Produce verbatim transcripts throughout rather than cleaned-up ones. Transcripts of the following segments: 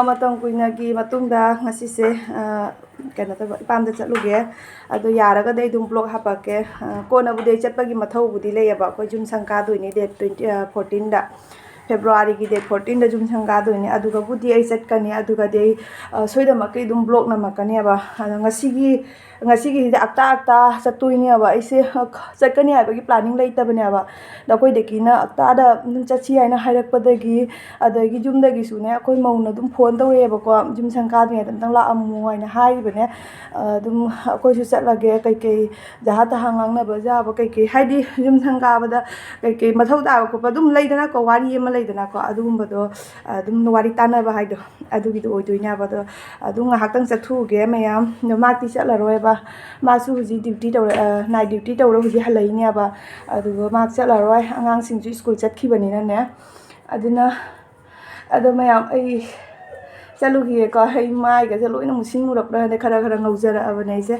ꯃꯇꯝ ꯀꯨꯏꯅꯒꯤ ꯃꯇꯨꯡꯗ ꯉꯁꯤꯁꯦ, ꯑ, ꯀꯩꯅꯣ ꯇꯧꯕ, ꯏꯄꯥꯝꯗ ꯆꯠꯂꯨꯒꯦ꯫ ꯑꯗꯣ ꯌꯥꯔꯒꯗꯤ ꯑꯩ ꯑꯗꯨꯝ ꯕ꯭ꯂꯣꯛ ꯍꯥꯄꯛꯀꯦ꯫ ꯑ, ꯀꯣꯟꯅꯕꯨꯗꯤ ꯑꯩ ꯆꯠꯄꯒꯤ ꯃꯊꯧꯕꯨꯗꯤ ꯂꯩꯌꯦꯕ꯫ ꯑꯩꯈꯣꯏ ꯖꯨꯝ ꯁꯪꯀꯥꯗꯣꯏꯅꯤ ꯗꯦꯠ ꯇ꯭ꯋꯦꯟꯇꯤ, ꯑ, ꯐꯣꯔꯇꯤꯟꯗ꯫ ꯐꯦꯕ꯭ꯔꯨꯋꯥꯔꯤꯒꯤ ꯗꯦꯠ ꯐꯣꯔꯇꯤꯟꯗ ꯖꯨꯝ ꯁꯪꯀꯥꯗꯣꯏꯅꯤ꯫ ꯑꯗꯨꯒꯕꯨꯗꯤ ꯑꯩ ꯆꯠꯀꯅꯤ꯫ ꯑꯗꯨꯒꯗꯤ ꯑꯩ, ꯑ, ꯁꯣꯏꯗꯅꯃꯛꯀꯤ ꯑꯗꯨꯝ ꯕ꯭ꯂꯣꯛ ꯅꯝꯃꯛꯀꯅꯦꯕ꯫ ꯑꯗꯣ ꯉꯁꯤꯒꯤ, ꯉꯁꯤꯒꯤꯁꯤꯗꯤ ꯑꯞꯇꯥ ꯑꯞꯇꯥ ꯆꯠꯇꯣꯏꯅꯦꯕ꯫ ꯑꯩꯁꯦ, ꯑ, ꯆꯠꯀꯅꯤ ꯍꯥꯏꯕꯒꯤ ꯄ꯭ꯂꯥꯅꯤꯡ ꯂꯩꯇꯕꯅꯦꯕ꯫ ꯑꯗꯣ ꯑꯩꯈꯣꯏ ꯗꯦꯀꯤꯅ ꯑꯞꯇꯥꯗ ꯑꯗꯨꯝ ꯆꯠꯁꯤ ꯍꯥꯏꯅ ꯍꯥꯏꯔꯛꯄꯗꯒꯤ, ꯑꯗꯒꯤ ꯌꯨꯝꯗꯒꯤꯁꯨꯅꯦ, ꯑꯩꯈꯣꯏ ꯃꯧꯅ ꯑꯗꯨꯝ ꯐꯣꯟ ꯇꯧꯔꯛꯑꯦꯕꯀꯣ, "ꯖꯨꯝ ꯁꯪꯀꯥꯗ꯭ꯔꯤꯉꯩꯗ ꯑꯝꯇꯪ ꯂꯥꯛꯑꯝꯃꯣ" ꯍꯥꯏꯅ ꯍꯥꯏꯈꯤꯕꯅꯦ꯫ ꯑꯗꯨꯝ ꯑꯩꯈꯣꯏꯁꯨ ꯆꯠꯂꯒꯦ, ꯀꯩꯀꯩ ꯖꯍꯥ ꯇꯍꯥ ꯉꯥꯡꯅꯕ ꯌꯥꯕ ꯀꯩꯀꯩ, ꯍꯥꯏꯗꯤ ꯖꯨꯝ ꯁꯪꯀꯥꯕꯗ ꯀꯩꯀꯩ ꯃꯊꯧ ꯇꯥꯕ ꯈꯣꯠꯄ ꯑꯗꯨꯝ ꯂꯩꯗꯅꯀꯣ, ꯋꯥꯔꯤ ꯑꯃ ꯂꯩꯗꯅꯀꯣ, ꯑꯗꯨꯒꯨꯝꯕꯗꯣ ꯑꯗꯨꯝ ꯋꯥꯔꯤ ꯇꯥꯟꯅꯕ ꯍꯥꯏꯗꯣ ꯑꯗꯨꯒꯤꯗꯣ ꯑꯣꯏꯗꯣꯏꯅꯦꯕ꯫ ꯑꯗꯣ ꯑꯗꯨꯝ ꯉꯥꯏꯍꯥꯛꯇꯪ ꯆꯠꯊꯣꯛꯎꯒꯦ ꯃꯌꯥꯝ꯫ ꯑꯗꯣ ꯃꯥꯛꯇꯤ ꯆꯠꯂꯔꯣꯏꯕ, ꯃꯥꯁꯨ ꯍꯧꯖꯤꯛ ꯗ꯭ꯌꯨꯇꯤ ꯇꯧꯔ, ꯅꯥꯏꯠ ꯗ꯭ꯌꯨꯇꯤ ꯇꯧꯔ ꯍꯧꯖꯤꯛ ꯍꯜꯂꯛꯏꯅꯦꯕ꯫ ꯑꯗꯨꯒ ꯃꯥ ꯆꯠꯂꯔꯣꯏ, ꯑꯉꯥꯡꯁꯤꯡꯁꯨ ꯁ꯭ꯀꯨꯜ ꯆꯠꯈꯤꯕꯅꯤꯅꯅꯦ꯫ ꯑꯗꯨꯅ, ꯑꯗꯣ ꯃꯌꯥꯝ, ꯑꯩ ꯆꯠꯂꯨꯈꯤꯒꯦꯀꯣ꯫ ꯑꯩ ꯃꯥꯏꯒꯁꯦ ꯂꯣꯏꯅ ꯃꯨꯁꯤꯟ ꯃꯨꯔꯛꯄ꯭ꯔꯥ ꯈꯪꯗꯦ, ꯈꯔ ꯈꯔ ꯉꯧꯖꯔꯛꯑꯕꯅꯦ ꯑꯩꯁꯦ꯫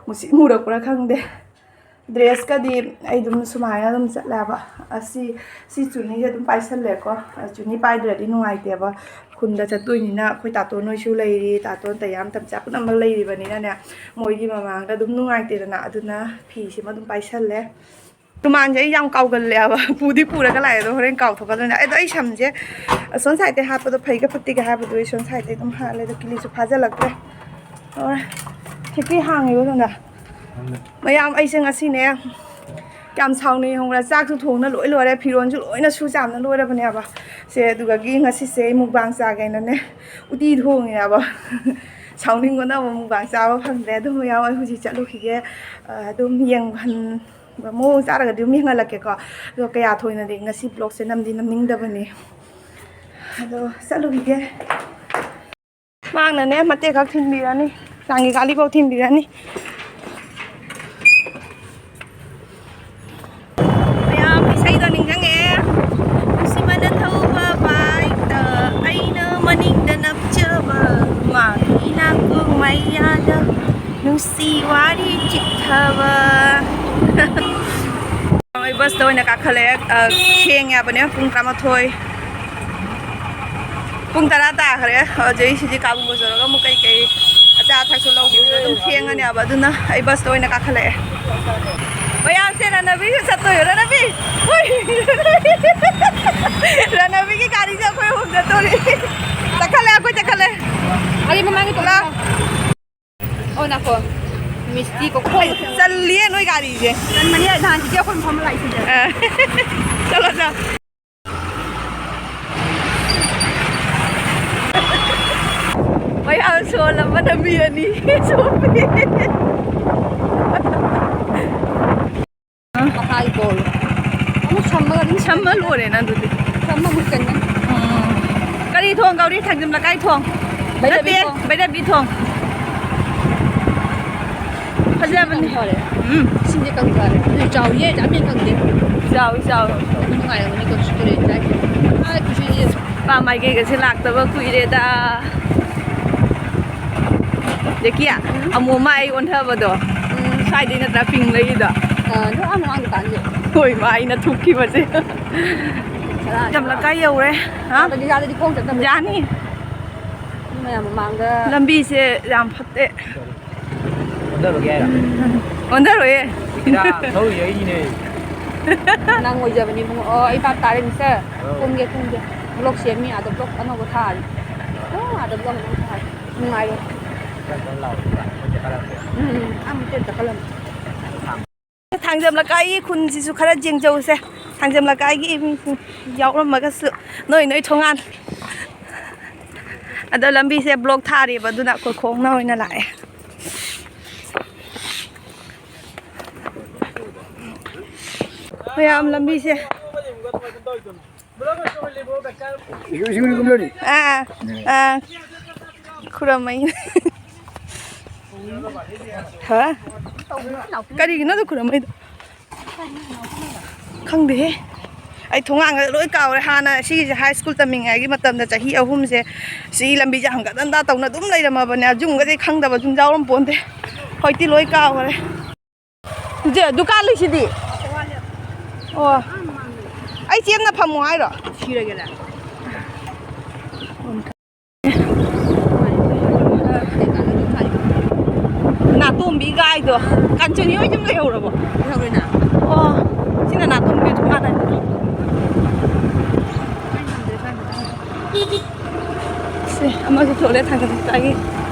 ꯃꯨꯁꯤꯟ ꯃꯨꯔꯛꯄ꯭ꯔꯥ ꯈꯪꯗꯦ꯫ ꯗ꯭ꯔꯦꯁꯀꯗꯤ ꯑꯩ ꯑꯗꯨꯝ ꯁꯨꯃꯥꯏꯅ ꯑꯗꯨꯝ ꯆꯠꯂꯦꯕ꯫ ꯑꯁꯤ, ꯁꯤ ꯆꯨꯅꯤꯁꯦ ꯑꯗꯨꯝ ꯄꯥꯏꯁꯜꯂꯦꯀꯣ꯫ ꯆꯨꯅꯤ ꯄꯥꯏꯗ꯭ꯔꯗꯤ ꯅꯨꯡꯉꯥꯏꯇꯦꯕ꯫ ꯈꯨꯟꯗ ꯆꯠꯇꯣꯏꯅꯤꯅ ꯑꯩꯈꯣꯏ ꯇꯥꯇꯣꯟ ꯅꯣꯏꯁꯨ ꯂꯩꯔꯤ, ꯇꯥꯇꯣꯟ ꯇꯌꯥꯝ ꯇꯝꯆꯥ ꯄꯨꯝꯅꯃꯛ ꯂꯩꯔꯤꯕꯅꯤꯅꯅꯦ, ꯃꯣꯏꯒꯤ ꯃꯃꯥꯡꯗ ꯑꯗꯨꯝ ꯅꯨꯡꯉꯥꯏꯇꯦꯗꯅ꯫ ꯑꯗꯨꯅ ꯐꯤꯁꯤꯃ ꯑꯗꯨꯝ ꯄꯥꯏꯁꯜꯂꯦ꯫ ꯔꯨꯃꯥꯟꯁꯦ ꯑꯩ ꯌꯥꯝ ꯀꯥꯎꯒꯜꯂꯦꯕ꯫ ꯄꯨꯗꯤ ꯄꯨꯔꯒ ꯂꯥꯛꯑꯦ, ꯑꯗꯣ ꯍꯣꯔꯦꯟ ꯀꯥꯎꯊꯣꯛꯀꯗꯣꯏꯅꯦ꯫ ꯑꯗꯣ ꯑꯩ ꯁꯝꯁꯦ ꯑꯁꯣꯟ ꯁꯥꯏꯗꯇꯩ ꯍꯥꯠꯄꯗꯣ ꯐꯩꯒ ꯐꯠꯇꯦꯒ ꯍꯥꯏꯕꯗꯣ ꯑꯩ ꯁꯣꯟ ꯁꯥꯏꯗꯇꯩ ꯑꯗꯨꯝ ꯍꯥꯠꯂꯦ꯫ ꯑꯗꯣ ꯀꯤꯂꯤꯁꯨ ꯐꯥꯖꯤꯜꯂꯛꯇ꯭ꯔꯦ꯫ ꯍꯣꯏ꯫ ꯈꯤꯇꯪ ꯍꯥꯡꯉꯤꯕ ꯁꯣꯝꯗ꯫ ꯃꯌꯥꯝ, ꯑꯩꯁꯦ ꯉꯁꯤꯅꯦ ꯀꯌꯥꯝ ꯁꯥꯎꯅꯤꯡꯉꯤ ꯈꯪꯕ꯭ꯔꯥ? ꯆꯥꯛꯁꯨ ꯊꯣꯡꯅ ꯂꯣꯏ ꯂꯣꯏꯔꯦ, ꯐꯤꯔꯣꯜꯁꯨ ꯂꯣꯏꯅ ꯁꯨ ꯆꯥꯝꯅ ꯂꯣꯏꯔꯕꯅꯦꯕ꯫ ꯁꯦ, ꯑꯗꯨꯗꯒꯤ ꯉꯁꯤꯁꯦ ꯑꯩ ꯃꯨꯛꯕꯥꯡ ꯆꯥꯒꯦꯅꯅꯦ ꯎꯇꯤ ꯊꯣꯡꯉꯤꯅꯦꯕ꯫ ꯁꯥꯎꯅꯤꯡꯕꯅ ꯑꯃꯨꯛ ꯃꯨꯛꯕꯥꯡ ꯆꯥꯕ ꯐꯪꯗ꯭ꯔꯦ꯫ ꯑꯗꯨ ꯃꯌꯥꯝ, ꯑꯩ ꯍꯧꯖꯤꯛ ꯆꯠꯂꯨꯈꯤꯒꯦ꯫ ꯑ, ꯑꯗꯨꯝ ꯌꯦꯡꯍꯟ ꯃꯑꯣꯡ ꯆꯥꯔꯒꯗꯤ ꯑꯗꯨꯝ ꯌꯦꯡꯍꯜꯂꯛꯀꯦꯀꯣ꯫ ꯑꯗꯣ ꯀꯌꯥ ꯊꯣꯏꯅꯗꯤ ꯉꯁꯤ ꯕ꯭ꯂꯣꯛꯁꯦ ꯅꯝꯗꯤ ꯅꯝꯅꯤꯡꯗꯕꯅꯦ꯫ ꯑꯗꯣ ꯆꯠꯂꯨꯈꯤꯒꯦ꯫ ꯃꯥꯡꯅꯅꯦ ꯃꯇꯦꯛ ꯈꯛ ꯊꯤꯟꯕꯤꯔꯅꯤ, ꯆꯥꯡꯒꯤ ꯒꯥꯔꯤꯐꯧ ꯊꯤꯟꯕꯤꯔꯅꯤ꯫ ꯃꯌꯥꯝ ꯏꯁꯩꯗꯣ ꯅꯤꯡꯁꯤꯡꯉꯛꯑꯦ꯫ ꯅꯨꯡꯁꯤꯕꯅ ꯊꯧꯕ ꯕꯥꯏꯛꯇ ꯑꯩꯅ ꯃꯅꯤꯡꯗ ꯅꯞꯆꯕ, ꯃꯥꯒꯤ ꯅꯥꯀꯣꯡ ꯃꯌꯥꯗ ꯅꯨꯡꯁꯤ ꯋꯥꯔꯤ ꯆꯤꯊꯕ꯫ ꯑꯩ ꯕꯁꯇ ꯑꯣꯏꯅ ꯀꯥꯈꯠꯂꯛꯑꯦ꯫ ꯑ, ꯊꯦꯡꯉꯦ ꯍꯥꯏꯕꯅꯦ, ꯄꯨꯡ ꯇꯔꯥꯃꯥꯊꯣꯏ꯫ ꯄꯨꯡ ꯇꯔꯥ ꯇꯥꯈ꯭ꯔꯦ꯫ ꯍꯧꯖꯤꯛ ꯁꯤꯗꯤ ꯀꯥꯕꯨꯡꯕꯨ ꯆꯠꯂꯒ ꯑꯃꯨꯛ ꯀꯩꯀꯩ ꯑꯆꯥ ꯑꯊꯛꯁꯨ ꯂꯧꯈꯤꯕꯗꯣ ꯑꯗꯨꯝ ꯊꯦꯡꯉꯅꯦꯕ, ꯑꯗꯨꯅ ꯑꯩ ꯕꯁꯇ ꯑꯣꯏꯅ ꯀꯥꯈꯠꯂꯛꯑꯦ꯫ ꯃꯌꯥꯝꯁꯦ ꯔꯥꯅꯕꯤꯁꯨ ꯆꯠꯇꯣꯏꯔꯣ? ꯔꯥꯅꯕꯤ! ꯍꯣꯏ! ꯔꯥꯅꯕꯤꯒꯤ ꯒꯥꯔꯤꯁꯦ ꯑꯩꯈꯣꯏ ꯑꯍꯨꯝ ꯆꯠꯇꯣꯔꯤ꯫ ꯆꯠꯈꯠꯂꯦ, ꯑꯩꯈꯣꯏ ꯆꯠꯈꯠꯂꯦ꯫ ꯑꯩ ꯃꯃꯥꯡꯒꯤ ꯂꯥ꯫ ꯑꯣ, ꯅꯥꯀꯣ꯫ ꯃꯤꯁꯇꯤ ꯀꯣ꯫ ꯆꯜꯂꯤꯌꯦ ꯅꯣꯏ ꯒꯥꯔꯤꯁꯦ꯫ ꯆꯟꯕꯅꯦ, ꯅꯍꯥꯟ ꯆꯤꯆꯦ ꯑꯩꯈꯣꯏ ꯃꯐꯝ ꯑꯃ ꯂꯥꯛꯏꯁꯤꯗꯤ꯫ ꯑ꯫ ꯆꯠꯂꯣ, ꯆꯠꯂꯣ꯫ ꯃꯌꯥꯝ ꯁꯣꯜ ꯑꯃꯅ ꯃꯤ ꯑꯅꯤ ꯁꯣꯝꯃꯤ꯫ ꯃꯈꯥꯒꯤ ꯕꯣꯜ꯫ ꯑꯃꯨꯛ ꯁꯝꯃꯒ ꯑꯗꯨꯝ ꯁꯝꯃ ꯂꯣꯏꯔꯦꯅ ꯑꯗꯨꯗꯤ꯫ ꯁꯝꯃ ꯑꯃꯨꯛ ꯆꯟꯒꯅꯤ꯫ ꯎꯝ꯫ ꯀꯔꯤ ꯊꯣꯡ ꯀꯧꯔꯤ? ꯊꯥꯡꯖꯤꯡ ꯂꯀꯥꯏ ꯊꯣꯡ? ꯚꯩꯔꯕꯤ ꯅꯠꯇꯦ, ꯊꯣꯡ꯫ ꯚꯩꯔꯕꯤ ꯊꯣꯡ꯫ ꯐꯖꯕꯅꯤ꯫ ꯏꯁꯤꯡꯁꯦ ꯀꯪꯊꯔꯦ꯫ ꯎꯝ꯫ ꯏꯁꯤꯡꯁꯦ ꯀꯪꯊꯔꯦ꯫ ꯑꯗꯨ ꯆꯥꯎꯋꯤꯌꯦ, ꯌꯥꯝ ꯍꯦꯟꯅ ꯀꯪꯗꯦ꯫ ꯆꯥꯎꯋꯤ, ꯆꯥꯎꯋꯤ꯫ ꯅꯨꯡꯗꯤ ꯅꯨꯡꯉꯥꯏꯔꯝꯒꯅꯤꯀꯣ ꯁꯤ ꯇꯨꯔꯦꯟꯁꯦ ꯍꯥꯏꯁꯦ꯫ ꯑꯥ, ꯀꯨꯝꯁꯤꯗꯤ ꯄꯥ ꯃꯥꯏꯀꯩꯒꯁꯦ ꯂꯥꯛꯇꯕ ꯀꯨꯏꯔꯦꯗ꯫ ꯖꯦꯀꯤ, ꯎꯝ꯫ ꯑꯃꯨꯛ ꯑꯃ ꯑꯩ ꯑꯣꯟꯊꯕꯗꯣ, ꯎꯝ꯫ ꯁ꯭ꯋꯥꯏꯗꯩ ꯅꯠꯇ꯭ꯔꯥ ꯄꯤꯡ ꯂꯩꯔꯤꯗꯣ? ꯑꯥ, ꯑꯗꯨ ꯑꯥ ꯃꯃꯥꯡ ꯗꯨꯀꯥꯟꯒꯤ꯫ ꯍꯣꯏ, ꯃꯥ ꯑꯩꯅ ꯊꯨꯞꯈꯤꯕꯁꯦ꯫ ꯆꯔꯥ ꯌꯥꯝ ꯂꯩꯀꯥꯏ ꯌꯧꯔꯦ꯫ ꯍꯥ? ꯑꯥꯗꯗꯤ, ꯑꯥꯗꯗꯤ ꯈꯣꯡ ꯆꯠꯇꯕ꯫ ꯌꯥꯅꯤ꯫ ꯃꯤ ꯃꯌꯥꯝ ꯃꯃꯥꯡꯗ꯫ ꯂꯝꯕꯤꯁꯦ ꯌꯥꯝ ꯐꯠꯇꯦ꯫ ꯑꯣꯟꯊꯔꯨꯒꯦ ꯍꯥꯏꯔꯣ? ꯑꯣꯟꯊꯔꯣꯏꯌꯦ꯫ ꯁꯤꯗ ꯊꯧꯔꯤꯁꯦ ꯑꯩꯅꯤꯅꯦ꯫ ꯅꯪ ꯑꯣꯏꯖꯕꯅꯤ ꯏꯕꯨꯡꯉꯣ꯫ ꯑꯣ, ꯑꯩ ꯚꯥꯞ ꯇꯥꯔꯦ, ꯃꯤꯁꯇꯔ꯫ ꯑꯧ꯫ ꯀꯨꯝꯒꯦ, ꯀꯨꯝꯒꯦ꯫ ꯕ꯭ꯂꯣꯛ ꯁꯦꯝꯃꯤ, ꯑꯥꯗ ꯕ꯭ꯂꯣꯛ ꯑꯅꯧꯕ ꯊꯥꯔꯤ꯫ ꯑꯣ, ꯑꯥꯗ ꯕ꯭ꯂꯣꯛ ꯑꯅꯧꯕ ꯊꯥꯔꯤ꯫ ꯅꯨꯡꯉꯥꯏꯔꯣꯏ꯫ ꯀꯟ ꯀꯟ ꯂꯥꯎꯔꯤ꯫ ꯎꯝ, ꯎꯝ, ꯑꯥ ꯃꯇꯦꯛ ꯆꯠꯈꯠꯂꯝꯃꯤ꯫ ꯊꯥꯡꯖꯝ ꯂꯩꯀꯥꯏꯒꯤ ꯈꯨꯟꯁꯤꯁꯨ ꯈꯔ ꯌꯦꯡꯖꯧꯁꯦ꯫ ꯊꯥꯡꯖꯝ ꯂꯩꯀꯥꯏꯒꯤ ꯃꯤꯁꯤꯡ ꯌꯥꯎꯔꯝꯃꯒꯁꯨ ꯅꯣꯏ ꯅꯣꯏ ꯊꯣꯡꯒꯥꯟ꯫ ꯑꯗꯣ ꯂꯝꯕꯤꯁꯦ ꯕ꯭ꯂꯣꯛ ꯊꯥꯔꯤꯕ, ꯑꯗꯨꯅ ꯑꯩꯈꯣꯏ ꯈꯣꯡꯅ ꯑꯣꯏꯅ ꯂꯥꯛꯑꯦ꯫ ꯃꯌꯥꯝ ꯂꯝꯕꯤꯁꯦ꯫ ꯑꯥ, ꯑꯥ, ꯈꯨꯔꯝꯃꯩ꯫ ꯍꯥ? ꯀꯔꯤꯒꯤꯅꯣ ꯑꯗꯨ ꯈꯨꯔꯝꯃꯩꯗꯣ? ꯈꯪꯗꯦꯍꯦ꯫ ꯑꯩ ꯊꯣꯡꯒꯥꯟꯒ ꯂꯣꯏ ꯀꯥꯎꯔꯦ꯫ ꯍꯥꯟꯅ ꯁꯤꯒꯤꯁꯦ ꯍꯥꯏ ꯁ꯭ꯀꯨꯜ ꯇꯝꯃꯤꯉꯩꯒꯤ ꯃꯇꯝꯗ ꯆꯍꯤ ꯑꯍꯨꯝꯁꯦ ꯁꯤ ꯂꯝꯕꯤꯁꯦ ꯍꯪꯒꯠ ꯍꯟꯗꯥ ꯇꯧꯅ ꯑꯗꯨꯝ ꯂꯩꯔꯝꯃꯕꯅꯦ꯫ ꯑꯗꯨꯝꯒꯁꯦ ꯈꯪꯗꯕ ꯑꯗꯨꯝ ꯌꯥꯎꯔꯝ ꯄꯣꯟꯇꯦ꯫ ꯍꯧꯖꯤꯛꯇꯤ ꯂꯣꯏ ꯀꯥꯎꯈ꯭ꯔꯦ꯫ ꯏꯆꯦ, ꯗꯨꯀꯥꯟ ꯂꯩꯁꯤꯗꯤ꯫ ꯑꯣ꯫ ꯑꯩ ꯆꯦꯝꯅ ꯐꯝꯃꯣ ꯍꯥꯏꯔꯣ? ꯁꯤꯔꯒꯦꯔꯥ? ꯇꯣꯝꯕꯤ ꯒꯥꯏꯗꯣ, ꯀꯥꯟꯆꯅꯤ ꯍꯣꯏ ꯌꯨꯝ ꯂꯩꯍꯧꯔꯕꯣ? ꯂꯩꯍꯧꯔꯦꯅ꯫ ꯑꯣ, ꯁꯤꯅ ꯅꯥꯇꯣꯝꯕꯤ ꯑꯗꯨꯝ ꯃꯥꯟꯅꯗ꯭ꯔꯣ? ꯁꯦ, ꯑꯃꯁꯨ ꯊꯣꯛꯂꯦ ꯊꯥꯡꯒꯠꯄꯒꯤ꯫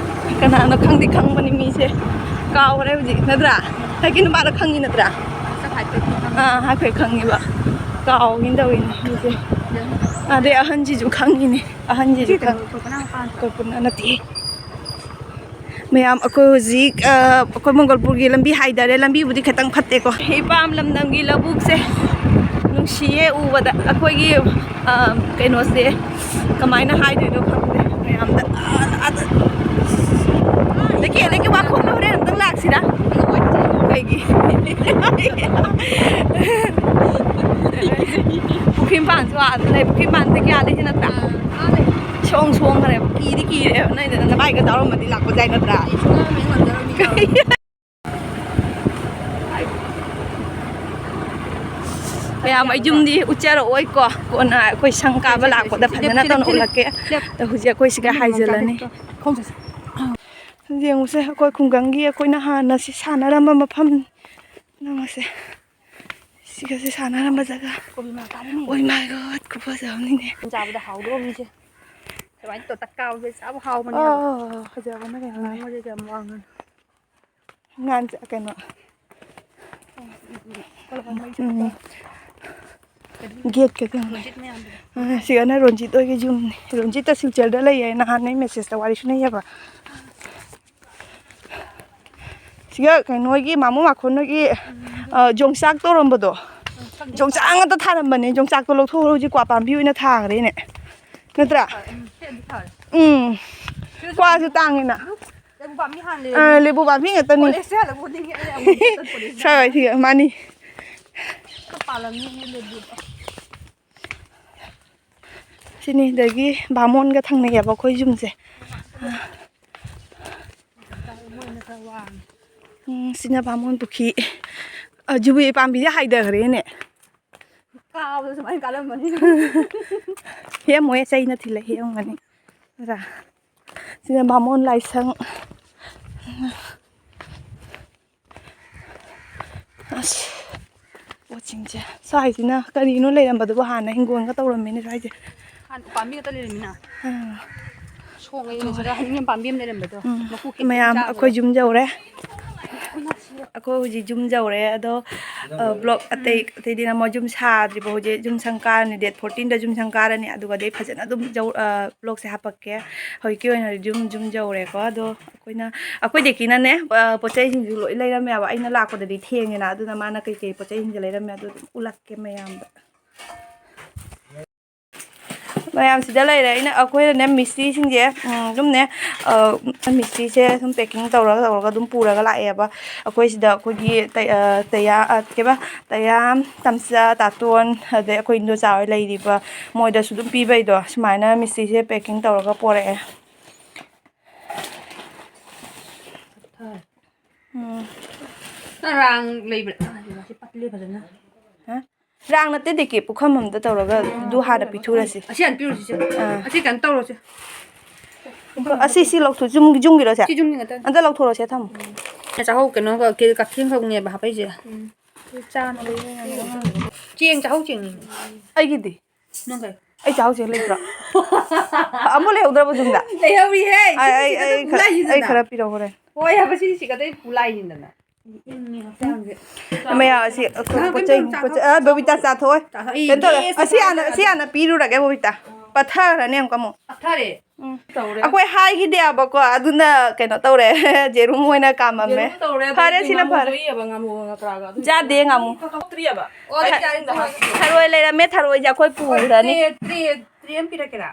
ꯀꯅꯥꯅꯣ ꯈꯪꯗꯤ ꯈꯪꯕꯅꯤ ꯃꯤꯁꯦ꯫ ꯀꯥꯎꯈ꯭ꯔꯦ ꯍꯧꯖꯤꯛ, ꯅꯠꯇ꯭ꯔꯥ? ꯍꯥꯏꯀꯤ ꯅꯨꯄꯥꯗꯣ ꯈꯪꯉꯤ ꯅꯠꯇ꯭ꯔꯥ? ꯑꯥ, ꯍꯥꯏꯐꯦꯠ ꯈꯪꯉꯦꯕ꯫ ꯀꯥꯎꯒꯤꯅ ꯇꯧꯋꯤꯅꯦ ꯃꯤꯁꯦ꯫ ꯑꯗꯩ ꯑꯍꯟꯁꯤꯁꯨ ꯈꯪꯉꯤꯅꯦ꯫ ꯑꯍꯟꯁꯤꯁꯨ ꯈꯪꯉꯤ꯫ ꯀꯜꯄꯅꯥ ꯅꯠꯇꯦ꯫ ꯃꯌꯥꯝ ꯑꯩꯈꯣꯏ ꯍꯧꯖꯤꯛ, ꯑ, ꯑꯩꯈꯣꯏ ꯃꯪꯒꯣꯜꯄꯨꯔꯒꯤ ꯂꯝꯕꯤ ꯍꯥꯏꯗꯔꯦ꯫ ꯂꯝꯕꯤꯕꯨꯗꯤ ꯈꯤꯇꯪ ꯐꯠꯇꯦꯀꯣ꯫ ꯏꯄꯥꯝ ꯂꯝꯗꯝꯒꯤ ꯂꯧꯕꯨꯛꯁꯦ ꯅꯨꯡꯁꯤꯌꯦ ꯎꯕꯗ꯫ ꯑꯩꯈꯣꯏꯒꯤ, ꯑ, ꯀꯩꯅꯣꯁꯦ ꯀꯃꯥꯏꯅ ꯍꯥꯏꯗꯣꯏꯅꯣ ꯈꯪꯗꯦ ꯃꯌꯥꯝꯗ꯫ ꯑ, ꯑꯗ, ꯂꯩꯀꯦ, ꯂꯩꯀꯦ, ꯋꯥꯈꯣꯡꯗ ꯍꯣꯔꯦꯟ ꯑꯝꯇꯪ ꯂꯥꯛꯁꯤꯔꯥ? ꯀꯩꯒꯤ? ꯄꯨꯈ꯭ꯔꯤ ꯃꯄꯥꯟꯁꯨ ꯑꯥꯗ ꯂꯩ꯫ ꯄꯨꯈ꯭ꯔꯤ ꯃꯄꯥꯟꯗꯒꯤ ꯑꯥꯗꯩꯗꯤ ꯅꯠꯇ꯭ꯔꯥ? ꯁꯣꯡ ꯁꯣꯡꯈ꯭ꯔꯦꯕ꯫ ꯀꯤꯗꯤ ꯀꯤꯔꯦꯕ꯫ ꯅꯣꯏꯗ ꯅꯚꯥꯏꯒ ꯇꯧꯔꯝꯃꯗꯤ ꯂꯥꯛꯄꯁꯨ ꯌꯥꯏ ꯅꯠꯇ꯭ꯔꯥ? ꯃꯌꯥꯝ, ꯑꯩ ꯌꯨꯝꯗꯤ ꯎꯠꯆꯔꯛꯑꯣꯏꯀꯣ, ꯀꯣꯟꯅ ꯑꯩꯈꯣꯏ ꯁꯪ ꯀꯥꯕ ꯂꯥꯛꯄꯗ ꯐꯖꯅ ꯇꯧꯅ ꯎꯠꯂꯛꯀꯦ꯫ ꯑꯗꯣ ꯍꯧꯖꯤꯛ ꯑꯩꯈꯣꯏ ꯁꯤꯒ ꯍꯥꯏꯖꯤꯜꯂꯅꯤ꯫ ꯌꯦꯡꯉꯨꯁꯦ, ꯑꯩꯈꯣꯏ ꯈꯨꯡꯒꯪꯒꯤ ꯑꯩꯈꯣꯏꯅ ꯍꯥꯟꯅ ꯁꯤ ꯁꯥꯟꯅꯔꯝꯕ ꯃꯐꯝ ꯅꯪꯉꯁꯦ꯫ ꯁꯤꯒꯁꯦ ꯁꯥꯟꯅꯔꯝꯕ ꯖꯒꯥ꯫ ꯀꯣꯕꯤ ꯃꯅꯥ ꯀꯥꯕꯤꯅꯦ꯫ Oh my God, ꯈꯨꯐꯖ ꯑꯃꯅꯤꯅꯦ꯫ ꯆꯥꯕꯗ ꯍꯥꯎꯗꯧꯕ ꯃꯤꯁꯦ꯫ ꯁꯨꯃꯥꯏꯅ ꯇꯧꯔ ꯇꯛ ꯀꯥꯕꯁꯦ ꯆꯥꯕ ꯍꯥꯎꯕꯅꯦ ꯍꯥꯏꯕ꯫ ꯑꯥ, ꯐꯖꯕꯅ ꯀꯩꯅꯣꯅꯦ꯫ ꯉꯥꯡꯕꯁꯦ ꯌꯥꯝ ꯋꯥꯡꯉꯅꯤ꯫ ꯉꯥꯟ-, ꯀꯩꯅꯣ꯫ ꯀꯣꯂꯝ ꯃꯩ ꯎꯝ꯫ ꯆꯠꯄ꯫ ꯒꯦꯠꯀ ꯀꯩꯅꯣ꯫ ꯔꯣꯟꯖꯤꯠ ꯃꯌꯥꯝꯗꯣ꯫ ꯑꯥ, ꯁꯤꯒꯅ ꯔꯣꯟꯖꯤꯠ ꯍꯣꯏꯒꯤ ꯌꯨꯝꯅꯤ꯫ ꯔꯣꯟꯖꯤꯠꯇ ꯁꯤꯜꯆꯔꯗ ꯂꯩꯌꯦ꯫ ꯅꯍꯥꯟ ꯑꯩ ꯃꯦꯁꯦꯖꯇ ꯋꯥꯔꯤ ꯁꯨꯅꯩꯌꯦꯕ꯫ ꯁꯤꯒ ꯀꯩꯅꯣꯒꯤ ꯃꯥꯃꯣ ꯃꯥꯈꯣꯟ ꯅꯣꯏꯒꯤ, ꯑ, ꯌꯣꯡꯆꯥꯛ ꯇꯧꯔꯝꯕꯗꯣ꯫ ꯌꯣꯡꯆꯥꯛ ꯉꯥꯛꯇ ꯊꯥꯔꯝꯕꯅꯦ꯫ ꯌꯣꯡꯆꯥꯛꯇꯣ ꯂꯧꯊꯣꯛꯎꯔ ꯍꯧꯖꯤꯛ ꯀ꯭ꯋꯥ ꯄꯥꯝꯕꯤ ꯑꯣꯏꯅ ꯊꯥꯈ꯭ꯔꯦꯅꯦ꯫ ꯅꯠꯇ꯭ꯔꯥ? ꯎꯝ꯫ ꯀ꯭ꯋꯥꯁꯨ ꯇꯥꯡꯉꯤꯅ꯫ ꯂꯦꯕꯨ ꯄꯥꯝꯕꯤ ꯍꯥꯟꯅ ꯑ, ꯂꯩꯔꯝꯃꯤ꯫ ꯂꯦꯕꯨ ꯄꯥꯝꯕꯤ ꯉꯥꯛꯇꯅꯤ꯫ ꯀꯣꯂꯦꯖꯁꯦ ꯍꯜꯂꯛꯄ ꯈꯨꯗꯤꯡꯒꯤ ꯑꯩ ꯑꯃꯨꯛ ꯆꯠꯄꯅꯦ꯫ ꯁꯥꯔ ꯍꯣꯏ, ꯁꯤꯒ ꯃꯥꯅꯤ꯫ ꯈꯔ ꯄꯥꯜꯂꯝꯅꯤ ꯂꯦꯕꯨ꯫ ꯁꯤꯅꯤ, ꯑꯗꯒꯤ ꯕꯥꯃꯣꯟꯒ ꯊꯪꯅꯩꯌꯦꯕ ꯑꯩꯈꯣꯏ ꯌꯨꯝꯁꯦ꯫ ꯃꯣꯏꯅ ꯈꯔ ꯋꯥꯡꯉꯦ꯫ ꯎꯝ, ꯁꯤꯅ ꯕꯥꯃꯣꯟ ꯄꯨꯈ꯭ꯔꯤ꯫ ꯑ, ꯖꯨꯕꯤ ꯄꯥꯝꯕꯤꯁꯦ ꯍꯥꯏꯊꯈ꯭ꯔꯦꯅꯦ꯫ ꯀꯥꯕꯗ ꯁꯨꯃꯥꯏꯅ ꯀꯥꯜꯂꯝꯃꯅꯤ꯫ ꯍꯦꯛꯑꯝꯃꯣꯏꯌꯦ, ꯆꯩꯅ ꯊꯤꯜꯂ ꯍꯦꯛꯑꯝꯒꯅꯤ꯫ ꯅꯠꯇ꯭ꯔꯥ? ꯁꯤꯅ ꯕꯥꯃꯣꯟ ꯂꯥꯏꯁꯪ꯫ ꯑꯁ, ꯄꯣꯠꯁꯤꯡꯁꯦ ꯁ꯭ꯋꯥꯏꯁꯤꯅ ꯀꯔꯤꯅꯣ ꯂꯩꯔꯝꯕꯗꯨꯕꯨ? ꯍꯥꯟꯅ ꯍꯤꯡꯒꯣꯜꯒ ꯇꯧꯔꯝꯃꯤꯅꯦ ꯁ꯭ꯋꯥꯏꯁꯦ꯫ ꯍꯥꯟꯅ ꯎꯄꯥꯝꯕꯤ ꯈꯛꯇ ꯂꯩꯔꯝꯃꯤꯅ꯫ ꯑꯥ꯫ ꯁꯣꯡꯉꯩ ꯁꯤꯗ ꯍꯅꯤꯡ ꯄꯥꯝꯕꯤ ꯑꯃ ꯂꯩꯔꯝꯕꯗꯣ꯫ ꯎꯝ꯫ ꯃꯀꯨ ꯈꯦꯠꯄ ꯃꯌꯥꯝ, ꯆꯥꯕꯗꯣ꯫ ꯑꯩꯈꯣꯏ ꯌꯨꯝ ꯌꯧꯔꯦ꯫ ꯑꯩꯈꯣꯏ ꯍꯧꯖꯤꯛ ꯌꯨꯝ ꯌꯧꯔꯦ꯫ ꯑꯗꯣ, ꯑ, vlog ꯑꯇꯩ ꯑꯇꯩꯗꯤ ꯅꯝꯃꯣ꯫ ꯌꯨꯝ ꯁꯥꯗ꯭ꯔꯤꯕ ꯍꯧꯖꯤꯛ꯫ ꯌꯨꯝ ꯁꯪ ꯀꯥꯔꯅꯤ꯫ Date fourteen ꯗ ꯌꯨꯝ ꯁꯪ ꯀꯥꯔꯅꯤ꯫ ꯑꯗꯨꯒꯗꯤ ꯑꯩ ꯐꯖꯅ ꯑꯗꯨꯝ ꯌꯧ-, ꯑ, vlog ꯁꯦ ꯍꯥꯞꯄꯛꯀꯦ꯫ ꯍꯧꯖꯤꯛꯀꯤ ꯑꯣꯏꯅꯗꯤ ꯌꯨꯝ, ꯌꯨꯝ ꯌꯧꯔꯦꯀꯣ꯫ ꯑꯗꯣ ꯑꯩꯈꯣꯏꯅ, ꯑꯩꯈꯣꯏ ꯗꯦꯀꯤꯅꯅꯦ, ꯑ, ꯄꯣꯠ ꯆꯩꯁꯤꯡꯁꯨ ꯂꯣꯏ ꯂꯩꯔꯝꯃꯦꯕ꯫ ꯑꯩꯅ ꯂꯥꯛꯄꯗꯗꯤ ꯊꯦꯡꯉꯦꯅ꯫ ꯑꯗꯨꯅ ꯃꯥꯅ ꯀꯩꯀꯩ ꯄꯣꯠ ꯆꯩꯁꯤꯡꯁꯦ ꯂꯩꯔꯝꯃꯦ ꯑꯗꯨ ꯑꯗꯨꯝ ꯎꯠꯂꯛꯀꯦ ꯃꯌꯥꯝꯗ꯫ ꯃꯌꯥꯝ ꯁꯤꯗ ꯂꯩꯔꯦ꯫ ꯑꯩꯅ, ꯑꯩꯈꯣꯏꯅꯅꯦ ꯃꯤꯁꯇ꯭ꯔꯤꯁꯤꯡꯁꯦ, ꯎꯝ, ꯑꯗꯨꯝꯅꯦ, ꯑ, ꯃꯤꯁꯇ꯭ꯔꯤꯁꯦ ꯁꯨꯝ packing ꯇꯧꯔꯒ, ꯇꯧꯔꯒ ꯑꯗꯨꯝ ꯄꯨꯔꯒ ꯂꯥꯛꯑꯦꯕ꯫ ꯑꯩꯈꯣꯏ ꯁꯤꯗ ꯑꯩꯈꯣꯏꯒꯤ ꯇꯩ-, ꯑ, ꯇꯌꯥ-, ꯑ, ꯀꯩꯕ, ꯇꯌꯥꯝ, ꯇꯝꯆꯥ, ꯇꯥꯇꯣꯟ, ꯑꯗꯩ ꯑꯩꯈꯣꯏ ꯏꯟꯗꯣꯆꯥ ꯍꯣꯏ ꯂꯩꯔꯤꯕ, ꯃꯣꯏꯗꯁꯨ ꯑꯗꯨꯝ ꯄꯤꯕꯩꯗꯣ, ꯁꯨꯃꯥꯏꯅ ꯃꯤꯁꯇ꯭ꯔꯤꯁꯦ packing ꯇꯧꯔꯒ ꯄꯣꯔꯛꯑꯦ꯫ ꯎꯝ꯫ ꯔꯥꯡ ꯂꯩꯕ꯭ꯔꯥ? ꯁꯤ ꯄꯠꯂꯦ ꯐꯖꯅ꯫ ꯍꯥ? ꯔꯥꯡ ꯅꯠꯇꯦ, ꯗꯦꯀꯤ, ꯄꯨꯈꯝ ꯑꯝꯗ ꯇꯧꯔꯒ ꯑꯗꯨ ꯍꯥꯟꯅ ꯄꯤꯊꯣꯛꯎꯔꯁꯤ꯫ ꯑꯁꯤ ꯍꯥꯟꯅ ꯄꯤꯔꯨꯁꯤꯁꯦ꯫ ꯑꯥ꯫ ꯑꯁꯤ ꯀꯩꯅꯣ ꯇꯧꯔꯁꯦ꯫ ꯑꯁꯤ, ꯁꯤ ꯂꯧꯊꯣꯛ-, ꯌꯨꯝ-, ꯌꯨꯝꯒꯤꯔꯣ ꯁꯦ? ꯁꯤ ꯌꯨꯝꯒꯤ ꯉꯥꯛꯇꯅꯤ꯫ ꯑꯝꯇ ꯂꯧꯊꯣꯔꯛꯑꯣꯁꯦ, ꯊꯝꯃꯣ꯫ ꯆꯥꯍꯧ ꯀꯩꯅꯣ, ꯀ-, ꯀꯛꯆꯦꯡ ꯈꯛꯅꯦꯕ ꯍꯥꯞꯄꯛꯏꯁꯦ꯫ ꯎꯝ꯫ ꯆꯥꯅꯕ ꯆꯦꯡ, ꯆꯥꯍꯧ ꯆꯦꯡꯅꯤ꯫ ꯑꯩꯒꯤꯗꯤ? ꯅꯪ ꯀꯩ? ꯑꯩ ꯆꯥꯍꯧ ꯆꯦꯡ ꯂꯩꯇ꯭ꯔꯣ? ꯑꯃꯨꯛ ꯂꯩꯍꯧꯗ꯭ꯔꯕꯣ ꯌꯨꯝꯗ? ꯂꯩꯍꯧꯔꯤꯍꯦ꯫ ꯑꯩ, ꯁꯤ ꯑꯩ, ꯁꯤꯒ ꯑꯩ ꯈꯔ, ꯄꯨꯂꯥꯏꯁꯤꯗꯅ꯫ ꯑꯩ ꯈꯔ ꯄꯤꯔꯛꯎ ꯍꯣꯔꯦꯟ꯫ ꯍꯣꯏ ꯍꯥꯏꯕ, ꯁꯤ ꯁꯤꯒ ꯑꯇꯩ ꯄꯨꯂꯥꯏꯁꯤꯗꯅ꯫ ꯏꯪꯉꯦ ꯍꯛꯆꯥꯡꯁꯦ꯫ ꯃꯌꯥꯝ ꯑꯁꯤ ꯑꯩꯈꯣꯏ ꯅꯪ ꯄꯣꯠ ꯆꯩ, ꯀꯩꯝꯇ ꯄꯣꯠ ꯆꯩ, ꯑꯥ, ꯕꯕꯤꯇꯥ ꯆꯥꯊꯣꯛꯑꯣꯏ꯫ ꯆꯥꯊꯣꯛ-, ꯑꯩ ꯀꯩꯅꯣ ꯇꯧꯔꯦ, ꯒꯦꯁ ꯑꯁꯤ ꯍꯥꯟꯅ, ꯍꯥꯏꯔꯒ ꯑꯁꯤ ꯍꯥꯟꯅ ꯄꯤꯔꯨꯔꯒꯦ, ꯕꯕꯤꯇꯥ꯫ ꯄꯠꯊꯈ꯭ꯔꯅꯤ ꯑꯃꯨꯛꯀ ꯑꯃꯨꯛ꯫ ꯄꯠꯊꯔꯦ꯫ ꯎꯝ꯫ ꯇꯧꯔꯦ꯫ ꯑꯩꯈꯣꯏ ꯍꯥꯏꯈꯤꯗꯦꯕꯀꯣ, ꯑꯗꯨꯅ ꯀꯩꯅꯣ ꯇꯧꯔꯦ, ꯖꯦꯔꯨꯝ ꯑꯣꯏꯅ ꯀꯥꯝꯃꯝꯃꯦ꯫ ꯖꯦꯔꯨꯝ ꯇꯧꯔꯦ, ꯐꯔꯦ, ꯑꯗꯩꯗꯤ ꯁꯤꯅ ꯉꯥꯃꯨ ꯐꯔꯦ꯫ ꯌꯣꯛꯏꯑꯕ, ꯉꯥꯃꯨ ꯉꯀ꯭ꯔꯥꯒ ꯑꯗꯨ ꯆꯥꯗꯦ ꯉꯥꯃꯨ꯫ ꯊꯣꯛꯇ꯭ꯔꯤꯑꯕ꯫ ꯑꯣ, ꯑꯗꯨꯗꯤ ꯊ-, ꯌꯥꯔꯦ, ꯊꯔꯣꯏ ꯂꯩꯔꯝꯃꯦ, ꯊꯔꯣꯏꯁꯦ ꯑꯩꯈꯣꯏ ꯍꯣꯏ, ꯄꯨꯈ꯭ꯔꯅꯤ꯫ ꯇ꯭ꯔꯦ, ꯇ꯭ꯔꯦ, ꯇ꯭ꯔꯦ ꯑꯃ ꯄꯤꯔꯛꯀꯦꯔꯥ?